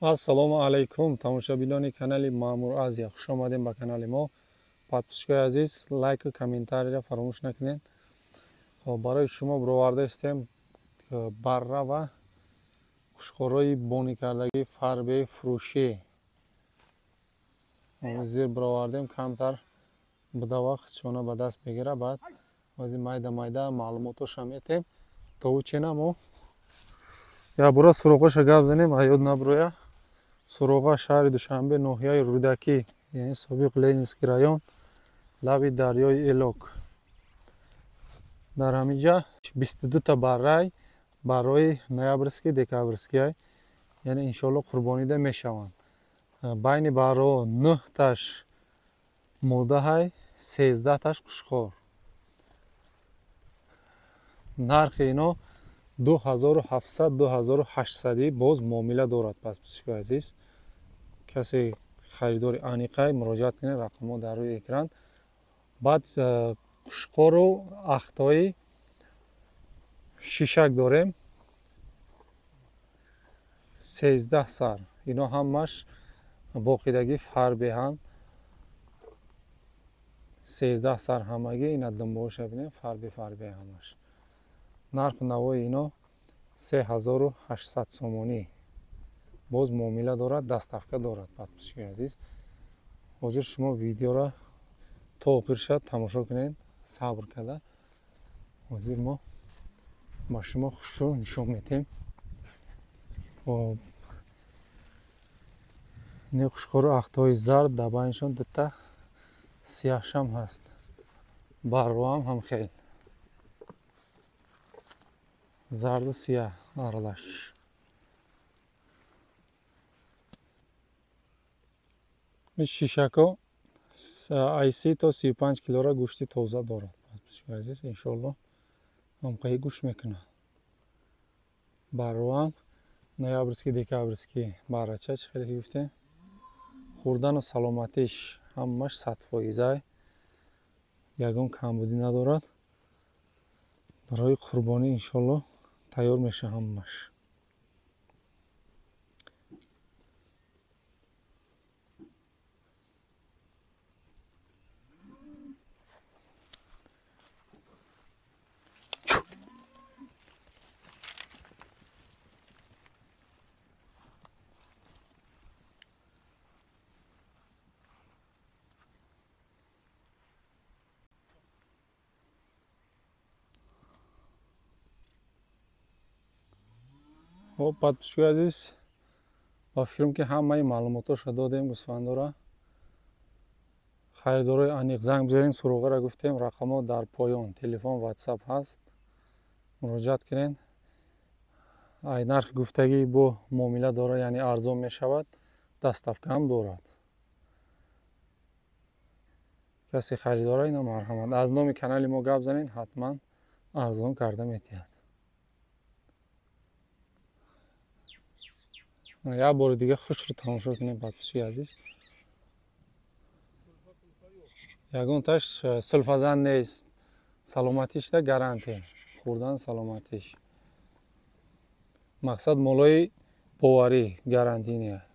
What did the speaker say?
Ассалому алайкум, тамошобинони канали Маъмур Азия. Хуш омадем ба канали мо. Подписчикои азиз, лайку комментарийро фаромӯш накунед. Хоб, барои шумо бироварда истем барра ва қушқорҳои боникардагӣ фарбе фурӯшӣ. Зир бировардем, камтар буда вақт чона ба даст мегира, баъд ози майда майда маълумотоша метем. То ӯ мо я бура суроғаша гап занем, аёд наброя. Суроға шаҳри Душанбе, ноҳияи Рӯдакӣ, яъне собиқ Ленинский район, лаби дарёи Элок. Дар ҳаминҷа 22 та баррай барои ноябрьский, декабрьский, яъне иншоалло қурбонида мешаванд. Байни барро 9таш модаҳай, 13таш қушқор. Нархи ино 2700, 2800 боз муомила дорад. Подписчикои азиз, касе харидори аниқай муроҷиат кунед, рақамҳо дар рӯи экран. Баъд қушқору ахтои шишак дорем, 13 сар. Ино ҳамаш боқидагӣ фарбеҳанд, 13 сар ҳамагӣ. Ина думбоша бинем, фарбе фарбе ҳамаш. Нарху навои ино 3800 сомонӣ, боз муомила дорад, доставка дорад. Подписчикои азиз, ҳозир шумо видеоро то охир шад тамошо кунед, сабр карда. Ҳозир мо ба шумо хушрӯ нишон метем. Ин қушқору ахтҳои зард, дар байнишон дута сияҳшам ҳаст, барроам ҳам хел зарду сияҳ аралаш. Шишако ай 30 то 35 килора гӯшти тоза дорад. Азиз, иншоалло ҳамқаи гӯшт мекунад. Барроам ноябрьский, декабрьский баррача, чӣ хеле ки гуфтем, хӯрдану саломатиш ҳамаш 100%, ягон камбудӣ надорад. Барои қурбонӣ иншоалло тайёр мешавад ҳамаш. Хоб, подписчикои азиз, ба фикрам ки ҳамаи маълумотошро додем гӯсфандора. Харидорои аниқ занг бизанед, суроғаро гуфтем, рақамҳо дар поён, телефон, ватсап ҳаст, муроҷиат кунед. Ай нархи гуфтагӣ бо муомила дорад, яъне арзон мешавад, доставка ҳам дорад. Касе харидора ино марҳамат, аз номи канали мо гап занед, ҳатман арзон карда метиҳад. Як бори дига хушро тамошо кунем, подписчики азиз. Ягонташ сулфазан нест, саломатишда гарантия, хӯрдан саломатиш. Мақсад молои боварӣ, гарантиния.